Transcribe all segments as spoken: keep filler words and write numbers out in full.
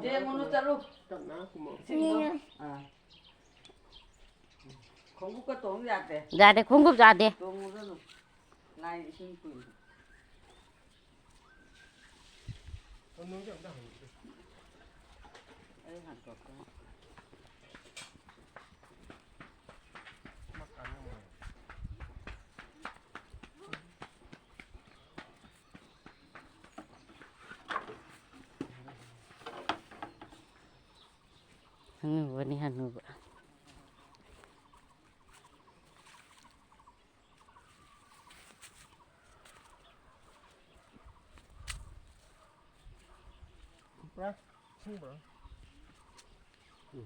ꯌꯦꯡꯉꯨꯅꯨ, ꯆꯠꯂꯨ꯫ ꯇꯞꯅ ꯀꯨꯝꯃꯛꯑꯣ꯫ ꯏꯁꯤꯡꯗꯣ꯫ ꯑꯥ꯫ ꯈꯣꯡꯎꯞꯀ ꯇꯣꯡ ꯌꯥꯗꯦ꯫ ꯌꯥꯗꯦ, ꯈꯣꯡꯎꯞ ꯌꯥꯗꯦ꯫ ꯇꯣꯡꯉꯨꯔꯅꯨ꯫ ꯂꯥꯏ ꯏꯁꯤꯡ ꯄꯨꯏ꯫ ꯑꯣ, ꯅꯣꯏꯁꯦ ꯑꯝꯇ ꯍꯪꯉꯨꯁꯦ꯫ ꯑꯩ ꯍꯟꯗꯣꯛꯀꯦ꯫ ꯍꯅꯨꯕꯅꯤ, ꯍꯅꯨꯕ꯫ ꯄꯨꯔꯥ ꯁꯤꯡꯕ꯭ꯔꯣ? ꯎꯝ꯫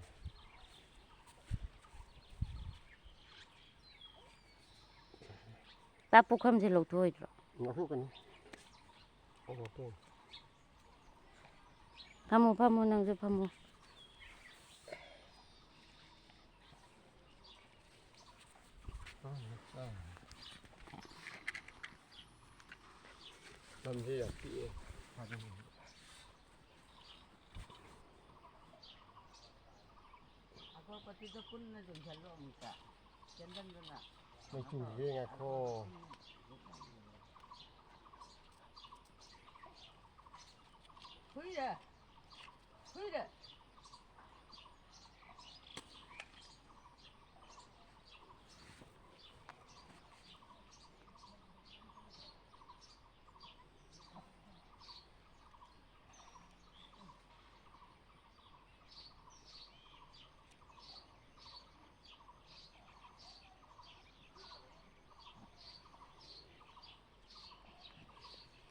ꯆꯥꯛ ꯄꯨꯈꯝꯁꯦ ꯂꯧꯊꯣꯛꯑꯣꯏꯗ꯭ꯔꯣ? ꯂꯧꯊꯣꯛꯀꯅꯤ꯫ ꯑꯩ ꯂꯧꯊꯣꯛꯑꯣꯏ꯫ ꯐꯝꯃꯣ, ꯐꯝꯃꯣ, ꯅꯪꯁꯨ ꯐꯝꯃꯣ꯫ ꯂꯝꯁꯦ ꯌꯥꯝ ꯄꯤꯛꯑꯦ꯫ ꯑꯇꯣꯞꯄꯗꯨꯗ ꯄꯨꯟꯅ ꯌꯨꯡꯁꯜꯂꯣ ꯑꯃꯨꯛꯇ꯫ ꯆꯦꯟꯗꯟꯗꯨꯅ꯫ ꯃꯩ ꯆꯨꯒꯤꯒꯦ, ꯉꯥꯏꯈꯣ꯫ ꯍꯨꯏꯔꯦ! ꯍꯨꯏꯔꯦ!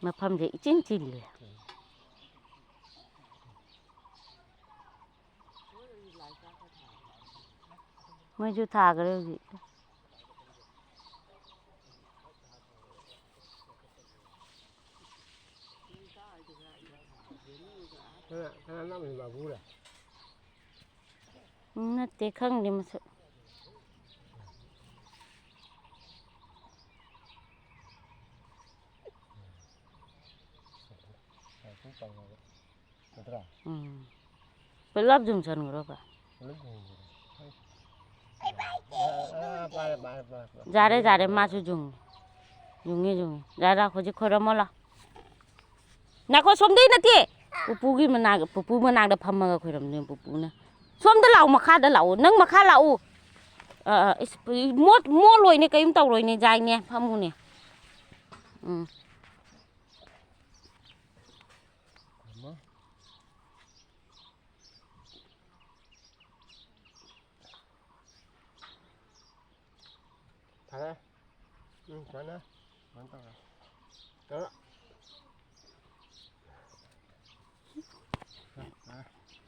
ꯃꯐꯝꯁꯦ ꯏꯆꯤꯟ ꯆꯤꯜꯂꯤ꯫ ꯃꯣꯏꯁꯨ ꯊꯥꯈ꯭ꯔꯦ ꯍꯧꯖꯤꯛ꯫ ꯈꯔ, ꯈꯔ ꯅꯛꯅ ꯂꯥꯎꯔꯨꯔꯦ꯫ ꯎꯝ, ꯅꯠꯇꯦ, ꯈꯪꯗꯦ ꯃꯁꯛ꯫ ꯅꯠꯇ꯭ꯔꯥ? ꯎꯝ꯫ ꯄꯨꯂꯞ ꯌꯨꯡꯁꯟꯈ꯭ꯔꯣꯕ꯫ ꯌꯥꯔꯦ, ꯌꯥꯔꯦ, ꯃꯥꯁꯨ ꯌꯨꯡꯉꯤ꯫ ꯌꯨꯡꯉꯤ, ꯌꯨꯡꯉꯤ꯫ ꯌꯥꯔꯦ, ꯍꯧꯖꯤꯛ ꯈꯣꯏꯔꯝꯃꯣ ꯂꯥꯎ꯫ ꯉꯥꯏꯈꯣ, ꯁꯣꯝꯗꯩ ꯅꯠꯇꯦ꯫ ꯄꯨꯄꯨꯒꯤ ꯃꯅꯥꯛ, ꯄꯨꯄꯨ ꯃꯅꯥꯛꯇ ꯐꯝꯃꯒ ꯈꯣꯏꯔꯝꯗꯣꯏꯅꯤ ꯄꯨꯄꯨꯅ꯫ ꯁꯣꯝꯗ ꯂꯥꯛꯑꯣ, ꯃꯈꯥꯗ ꯂꯥꯛꯑꯣ꯫ ꯅꯪ ꯃꯈꯥ ꯂꯥꯛꯑꯣ꯫ ꯑ, ꯑ, ꯏꯁ, ꯃꯣꯠ-, ꯃꯣꯠꯂꯣꯏꯅꯦ, ꯀꯔꯤꯝ ꯇꯧꯔꯣꯏꯅꯦ, ꯌꯥꯏꯅꯦ, ꯐꯝꯃꯨꯅꯦ꯫ ꯎꯝ꯫ ꯐꯔꯦ꯫ ꯎꯝ, ꯁꯨꯃꯥꯏꯅ꯫ ꯁꯨꯃꯥꯏꯅ ꯇꯧꯔꯦ꯫ ꯇꯧꯔꯣ꯫ ꯐꯔꯦ꯫